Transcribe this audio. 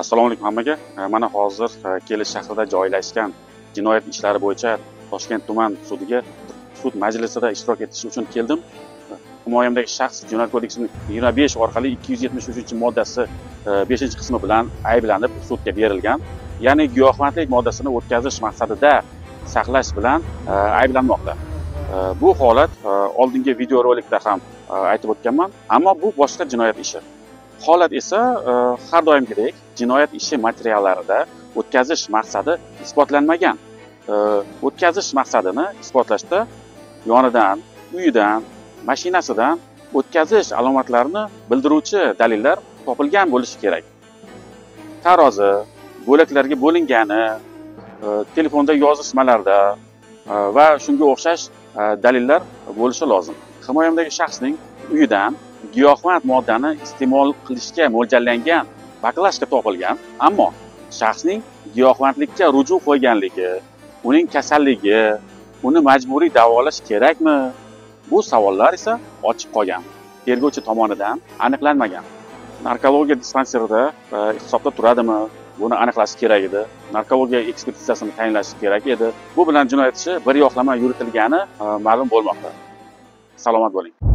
Assalomu alaykum hammaga. Mana hozir Kelin shahrida joylashgan jinoyat ishlari bo'yicha Toshkent tuman sudiga sud majlisida ishtirok etish uchun keldim. Himoyamdagi shaxs Jinoyat kodeksining 25 orqali 273-moddasi 5-qismi bilan ayblanib sudga berilgan. Ya'ni giyohvandlik moddasini o'tkazish maqsadida saqlash bilan ayblanmoqda. Bu holat oldingi videorolikda ham aytib o'tganman, ammo bu boshqa jinoyat ishi. Holat esa har doimgidek jinoyat ishi materiallarida o'tkazish maqsadi isbotlanmagan. O'tkazish maqsadini isbotlashda yonidan, uyidan, mashinasidan o'tkazish alomatlarini bildiruvchi dalillar topilgan bo'lishi kerak. Tarozi, bo'laklarga bo'lingani, telefonda yozishmalarda va shunga o'xshash dalillar bo'lishi lozim. Himoyamdagi shaxsning uyidan giyohvand moddani iste'mol qilishga mo'ljallangan baklashka topilgan, ammo shaxsning giyohvandlikka ruju qo'yganligi, uning kasalligi, uni majburiy davolash kerakmi? Bu savollar esa ochiq qolgan. Tergovchi tomonidan aniqlanmagan. Narkologiya dispanserida hisobda turadimi? Buni aniqlash kerak edi. Narkologiya ekspertizasini tayinlash kerak edi. Bu bilan jinoyat ishi bir yoqlama yuritilgani ma'lum bo'lmoqda. Salomat bo'ling.